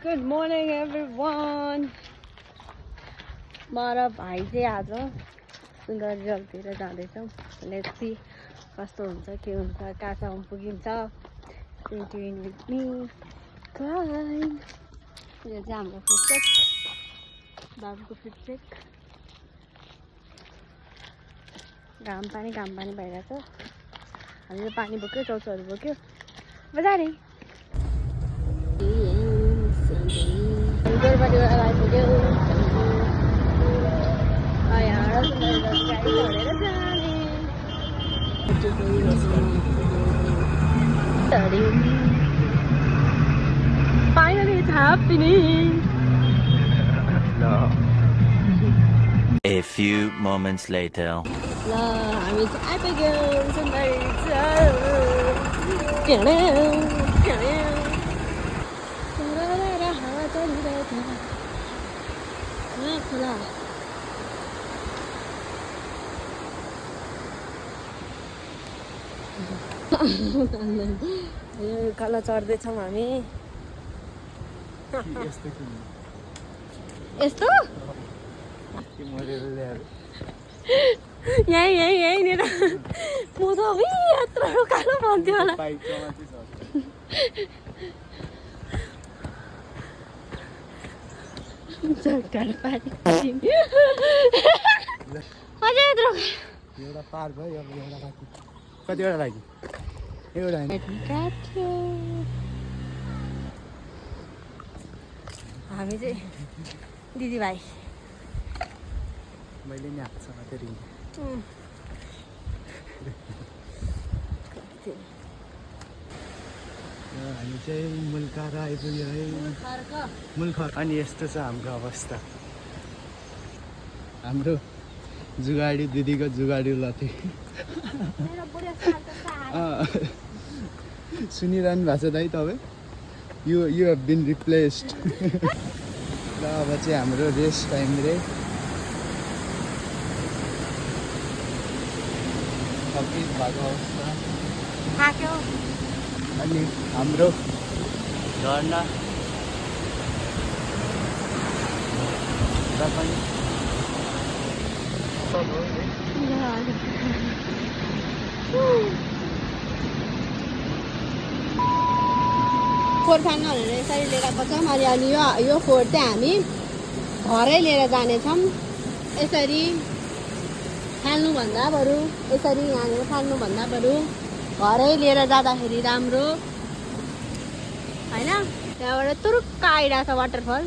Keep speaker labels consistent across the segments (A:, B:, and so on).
A: Good morning everyone. म र भाइ चाहिँ आज सुन्दरजलतिर जाँदैछौँ. Let's see कस्तो हुन्छ के हुन्छ कहाँसम्म पुगिन्छ. Stay tuned with me. Climb. यो चाहिँ हाम्रो फुटचेक. बाबुको फुटचेक. घाम पानी भइरहेछ. हामीले पानी बोक्यो चौचोहरू बोक्यो. बजारे. बेलबडीबाट आइपुग्यो. Finally it's happening.
B: A few moments later.
A: ल हामी चाहिँ आइपुग्यो खोला. यो कालो चढ्दैछौँ हामी. यस्तो यहीँनिर म त यत्रो कालो भन्थ्यो होला.
C: एउटा पार भयो एउटा बाँकी. कतिवटा लागि एउटा
A: हामी चाहिँ दिदीभाइ
C: मैले नि हाल्छ मात्रै रिङ. हामी चाहिँ मुल्कार आइपुग्यो है. मुल्खर. अनि यस्तो छ हाम्रो अवस्था. हाम्रो जुगाडी दिदीको जुगाडी लथे सुनिरहनु भएको छ दाइ तपाईँ. You have been replaced. र अब चाहिँ हाम्रो रेस्ट टाइम रे. थकित भएको अवस्था. अनि हाम्रो झर्ना र पनि
A: फोहोर फाल्न भनेर यसरी लिएर आएको छौँ. अनि यो फोहोर चाहिँ हामी घरै लिएर जानेछौँ. यसरी फाल्नुभन्दा बरु यसरी यहाँनिर फाल्नुभन्दा बरु घरै लिएर जाँदाखेरि राम्रो होइन. त्यहाँबाट तुरुक्क आइरहेको छ वाटरफल.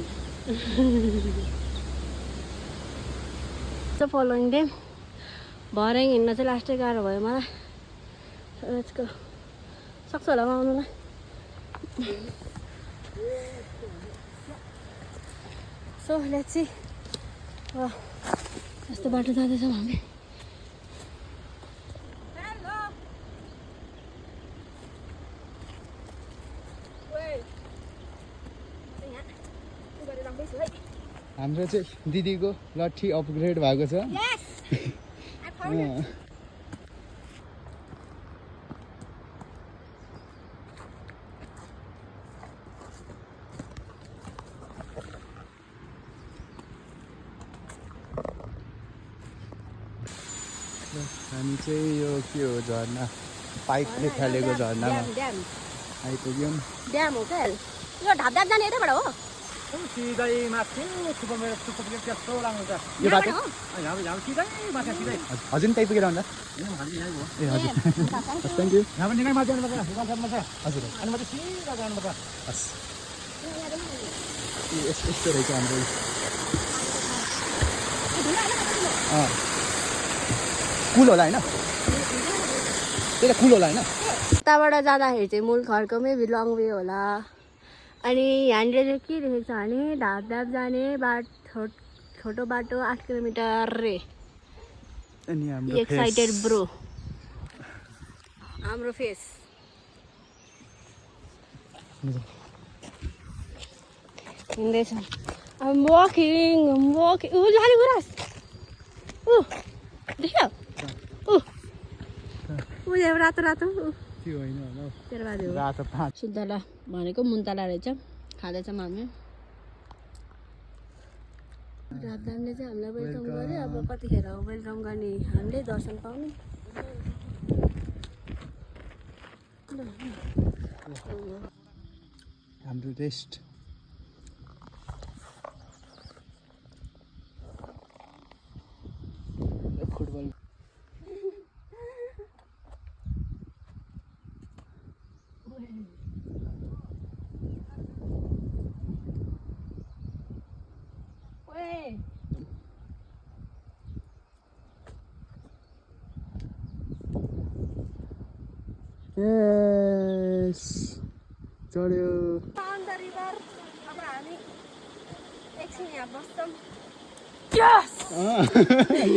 A: फलोइङ डे भरे हिँड्न चाहिँ लास्टै गाह्रो भयो मलाई. सक्छ होला आउनुलाई. So let's see. यस्तो बाटो जाँदैछौँ हामी.
C: हाम्रो चाहिँ दिदीको लट्ठी अपग्रेड भएको छ. हामी चाहिँ यो के हो झर्ना पाइपले खालेको झर्नामा आइपुग्यौँ.
A: ड्याम हो क्या यो. ढाप जाने यतैबाट हो.
C: सिधै माथि त्यस्तो राम्रो छ यो बाटो. हजुर नि आइपुगेर अन्त. ए हजुर थ्याङ्क यू. हजुर हस्. यस्तो रहेछ हाम्रो. कुल होला होइन. त्यही त कुल होला होइन.
A: यताबाट जाँदाखेरि चाहिँ मूल खर्को मेबी लङ वे होला. अनि यहाँनिर चाहिँ के लेखेको छ भने ढाप जाने छोटो बाटो 8 किलोमिटर रे.
C: अनि हाम्रो
A: एक्साइटेड ब्रो. हाम्रो face हिँड्दैछौँ. I'm walking. Lali Guras. देख्यो रातो रातो.
C: त्यो होइन
A: तेरो बाजे हो.
C: रातो पाँच.
A: सुन्तला भनेको मुन्तला रहेछ. खाँदैछौँ हामी. रातदामले चाहिँ हामीलाई वेलकम गर्यो। अब कतिखेर वेलकम गर्ने हामीले दर्शन पाउने।
C: हाम्रो रेस्ट फुटबल यस चढ्यो।
A: अन्त रिभर अब हामी एकछिन यहाँ बस्छौँ।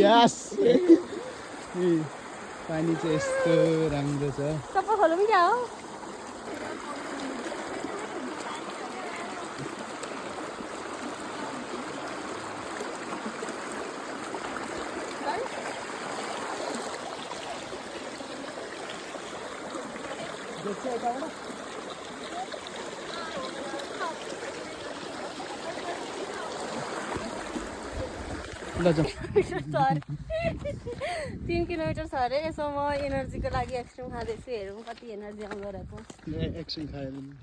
C: यस पानी चाहिँ यस्तो राम्रो छ।
A: सबै खोलौँ क्या हो।
C: ल जाउँ।
A: 3 किलोमिटर छ अरे। यसो म एनर्जीको लागि एक्सट्रिम खाँदैछु। हेरौँ कति एनर्जी आउँदो रहेछ।
C: एकछिन खायो भने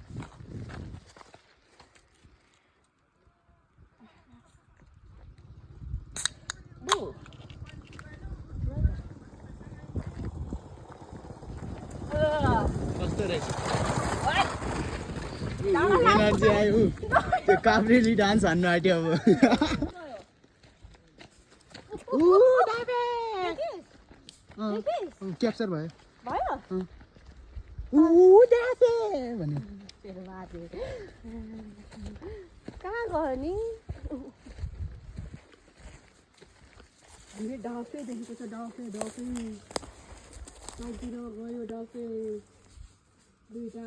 C: कस्तो रहेछ एनर्जी आयो। त्यो काभ्रेली डान्स हान्नु आँट्यो अब। क्याप्चर भयो भन्यो।
A: कहाँ गयो नि?
D: हामीले डाके देखेको छ। डाके साइडतिर गयो डाके दुईटा।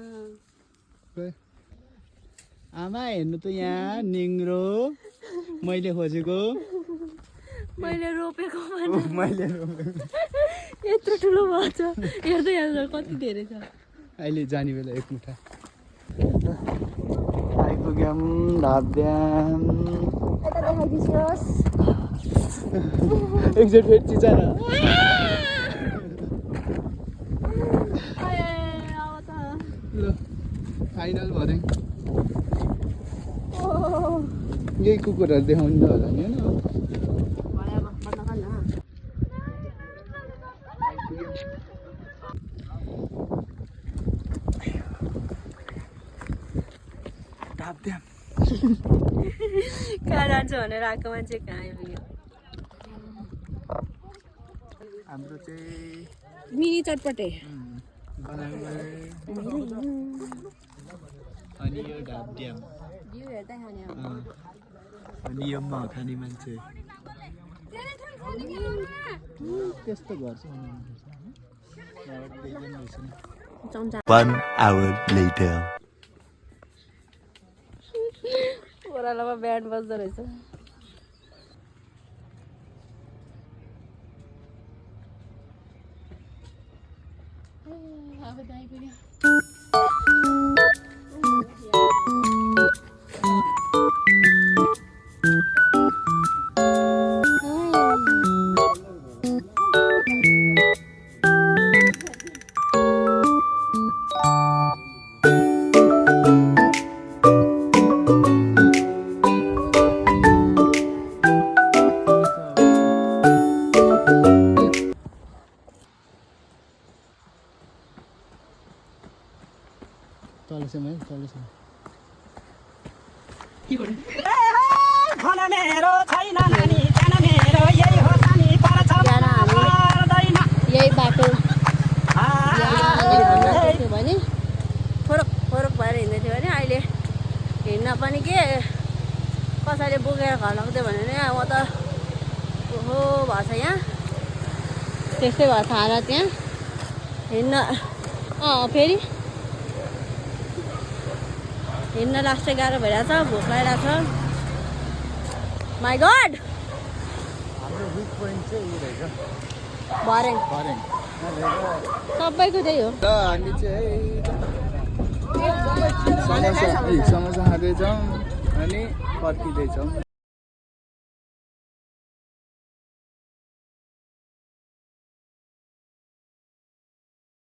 C: आमा हेर्नु त यहाँ निङ्रो मैले खोजेको।
A: मैले रोपेको
C: मैले रोपेको
A: यत्रो ठुलो भएको छ। हेर्दै हेर्दा कति धेरै छ।
C: अहिले जाने बेला एक मुठा आइपुग्यौँ धाब्याम।
A: यता देखाइदिनुहोस्।
C: एकचोटि फेरि चिचा न। ल फाइनल भरे यही कुकुरहरू देखाउनु त होला नि होइन।
A: कहाँ जान्छ भनेर आएको मान्छे कहाँ आइपुग्यो।
C: हाम्रो चाहिँ
A: मिनी चटपटे।
C: अनि यो ढाब्ड्याम
A: भ्यू हेर्दै खाने अब।
C: अनि यो म खाने मान्छे त्यस्तो घर
A: चम्चा
B: 1 hour later.
A: ओह्रालोमा ब्यान्ड बज्दो रहेछ।
C: तलसम्म है तलसम्म
A: यही बाटो भने फरक भएर हिँड्दै थियो भने अहिले हिँड्न पनि के कसैले बोकेर घर लग्दै भन्यो भने म त ओहो भएको छ यहाँ। त्यस्तै भएको छ हालत यहाँ हिँड्न। फेरि हिँड्न लास्टै गाह्रो भइरहेछ। भोक लागिरहेछ। माई गड
C: हाम्रो विक पोइन्ट चाहिँ यो रहेछ
A: भरेङ।
C: भरेङ।
A: सबैको त्यही हो।
C: ल हामी चाहिँ समोसा खाँदैछौँ अनि फर्किँदैछौँ।